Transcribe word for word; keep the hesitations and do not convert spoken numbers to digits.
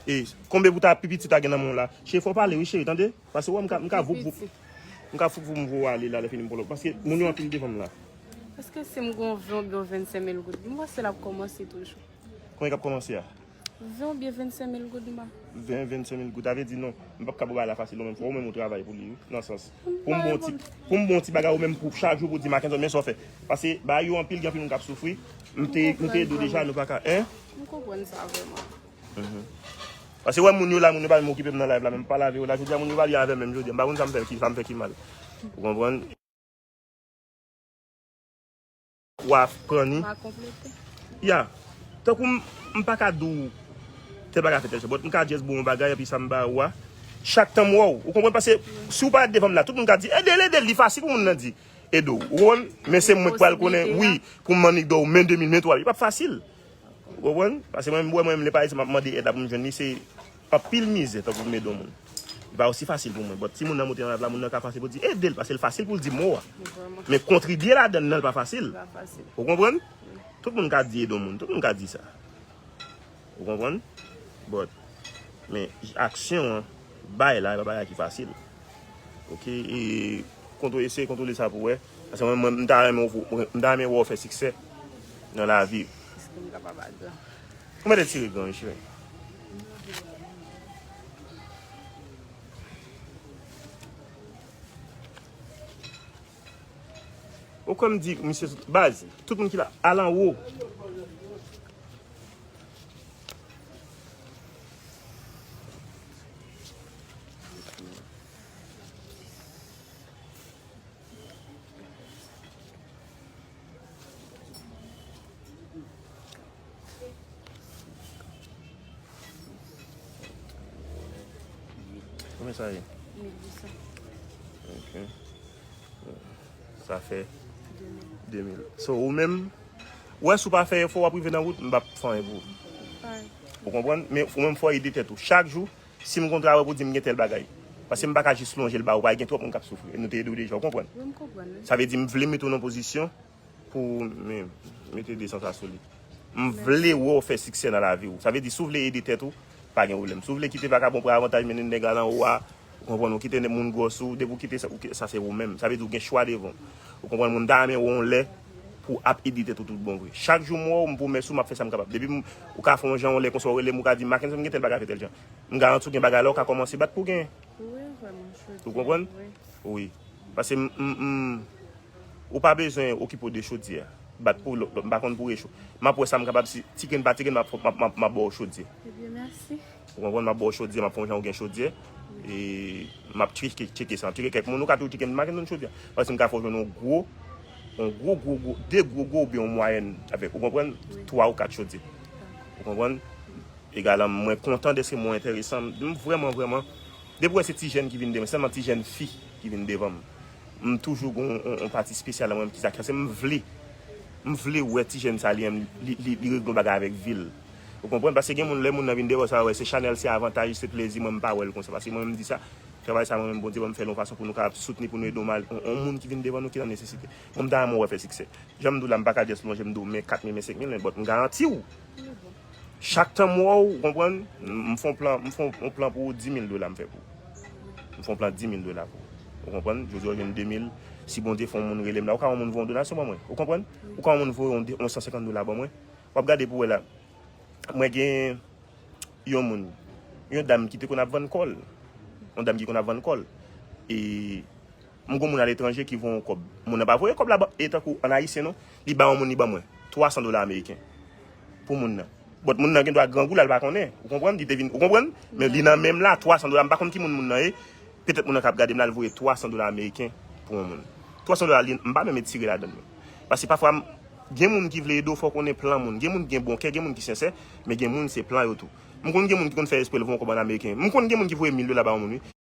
E konbe pou ta pi piti ta gen nan men w la? Cheri, fò w pale wi, cheri, tande? Paske w wè m ka, m ka voup voup. M ka foup voup m voye w ale la, lè fini m polo. Paske moun yo anpil devan m la. Èske si m gen yon ven oubyen yon vennsenk mil goud, m panse l ap kòmanse toujou. Konbyen k ap kòmanse a? Ven oubyen vennsenk mil goud, m pa. Ven, vennsenk mil goud. Sa vle di non. M p ap ka ba w bagay la fasil non, men fò ou menm ou travay pou li wi, nan sans. Pou m ba w yon ti, pou m ba w yon ti bagay ou menm pou chak jou pou di Mackenson, men sa w fè. Paske bagay yo anpil, gen anpil moun k ap soufri. M te, m te ede w deja, nou pa ka, en? M konprann sa vrèman. Mhm. Paske wè moun yo la, moun yo pa menm okipe m nan live la, men m pa lave yo la. Jodi a moun yo pa byen avè m menm jodi a. M pa konn sa m fè ki, sa m fè ki mal. Ou konprann? W a pran ni. M a konplete. Ya. Tankou m, m pa ka di w tèl bagay fè tèl jan, but m ka just ba w yon bagay, epi sa m ba ou a. Chak tan m wè w, ou konprann? Paske si w parèt devan m la, tout moun ka di, "Ede l, ede l," li fasil pou moun nan di, "Ede w." Ou konprann? Men se mwen k pral konnen, wi, pou m annik do w, men de mil, men twa mil, li p ap fasil. Ou konprann? Paske mwen, mwen, mwen, lè pa egzanp, m ap mande èd la pou m jwenn li, se anpil mizè tankou pou m ede yon moun. Li pa osi fasil pou mwen. But si moun nan monte nan live la, moun nan ka fasil pou l di ede l, paske l fasil pou l di mo a. Vrèman. Men kontribye ladan l nan, l pa fasil. Pa fasil. Ou konprann? Tout moun ka di ede yon moun. Tout moun ka di sa. Ou konprann? But, men aksyon an, bay la, e pa bagay ki fasil. Ok, e kontwole, eseye kontwole sa pou wè. Paske mwen, mwen, m ta renmen w, m ta renmen wè w fè siksè nan lavi. Èske m kapab al gran? Ou mèt tire gran, wi, cheri. Ou kwè m di misye sot baz, tout moun ki la, al anwo. Konbyen sa ye? Mil uit san. Ok. Sa fè de mil. So, ou menm, ou wè, si w pa fè efò, w ap rive nan wout, m p ap fè anyen pou ou. Ou konprann? Men ou menm, fò w ede tèt ou. Chak jou, si m gen yon travay pou di m gen tèl bagay. Paske m pa ka jis lonje l ba ou, paske gen twòp moun k ap soufri. E nou te ede w deja, ou konprann? Wi, m konprann, wi. Sa vle di, m vle mete w nan pozisyon pou, men, mete de san sa sou li. M vle wè w fè siksè nan lavi w. Sa vle di, si w vle ede tèt ou, pa gen pwoblèm. Si w vle kite vakabon pran avantaj, mennen nèg al anwo a, ou konprann, ou kite moun gwòs ou, depi w kite sa, ou ki-, sa se ou menm. Sa vle di, ou gen chwa devan w. Ou konprann, mwen, m ta renmen wè w yon lè pou w ap ede tèt ou tout bon vre. Chak jou m wè w, m pwomèt ou, m ap fè sa m kapab. Depi m, ou ka fè yon jan, yon lè konsa, w rele m, ou ka di, "Mackenson, gen tèl bagay, fè tèl jan." M garanti w gen bagay la, ou ka kòmanse bat pou w genyen. Wi, vrèman, jodi a, wi. Ou konprann? Wi. Paske m, m, m, ou pa bezwen okipe w de chodyè a. Bat pou lòt, lòt, m pa konn pou recho. M ap wè sa m kapab, si ti grenn pa ti grenn, m ap, m ap, m ap, m ap ba w chodyè. Ebyen, mèsi. Ou konprann, m ap ba w chodyè, m ap fè yon jan ou gen chodyè. E m ap tcheke, tcheke sa. M ap tcheke kèk moun, ou ka toujou tcheke m, m pa gen chodyè. Paske m ka fè w jwenn yon gwo, yon gwo, gwo, gwo, de gwo, gwo, oubyen yon mwayèn avèk, ou konprann? Wi. Twa ou kat chodyè. Dakò. Ou konprann? Egal, mwen kontan dèske mo enteresan m. M vrèman, vrèman, depi w wè se ti jèn ki vin devan m, sèlman ti jèn fi ki vin devan m. M toujou gen yon, yon, yon pati espesyal nan mwen ki sa, paske m vle, m vle wè ti jèn sa li menm, li, li, li regle yon bagay avèk vi l. Ou konprann? Paske gen moun, lè moun nan vin devan w, sa wè se chanèl, se avantaj, se plezi, mwen m pa wè l konsa. Paske mwen menm m di sa, travay sa mwen menm Bondye ban m fè l yon fason pou nou kapab soutni, pou nou ede yon mal, yon, yon moun ki vin devan nou ki nan nesesite. Mwen m ta renmen wè w fè siksè. Jan m di w la, m pa ka just lonje m di w men kat mil, men senk mil, men but m garanti w. Chak tan m wè w, ou konprann, m, m fè yon plan, m fè yon, yon plan pou ou, di mil dola m fè pou ou. M fè yon plan di mil dola pou ou. Ou konprann? Jodi a w jwenn de mil, si Bondye fè yon moun rele m la, ou ka yon moun voye yon donasyon ban mwen. Ou konprann? Ou ka yon moun voye yon de, yon san senkant dola ban mwen. W ap gade pou w wè la. Mwen gen yon moun, yon dam ki te konn ap vann kò l. Yon dam ki konn ap vann kò l. E m gon moun aletranje ki voye yon kòb. Moun nan pa voye kòb la, e tankou an ayisyen non. Li ba yon moun, li ban mwen twa san dola ameriken. Pou moun nan. But moun nan gen dwa grangou la, l pa konnen. Ou konprann? Li te vin, ou konprann? Men li nan men m la, twa san dola, m pa konn ki moun moun nan ye. Petèt moun nan k ap gade m la, l voye twa san dola ameriken pou yon moun. Twa san dola, li, m pa menm etire ladan l menm. Paske pafwa, m, gen moun ki vle ede w, fò w konnen plan moun. Gen moun ki gen bon kè, gen moun ki sensè, men gen moun se plan yo tou. M konn gen moun ki konn fè espre l voye yon kòb an ameriken. M konn gen moun ki voye mil dola ba yon moun, wi.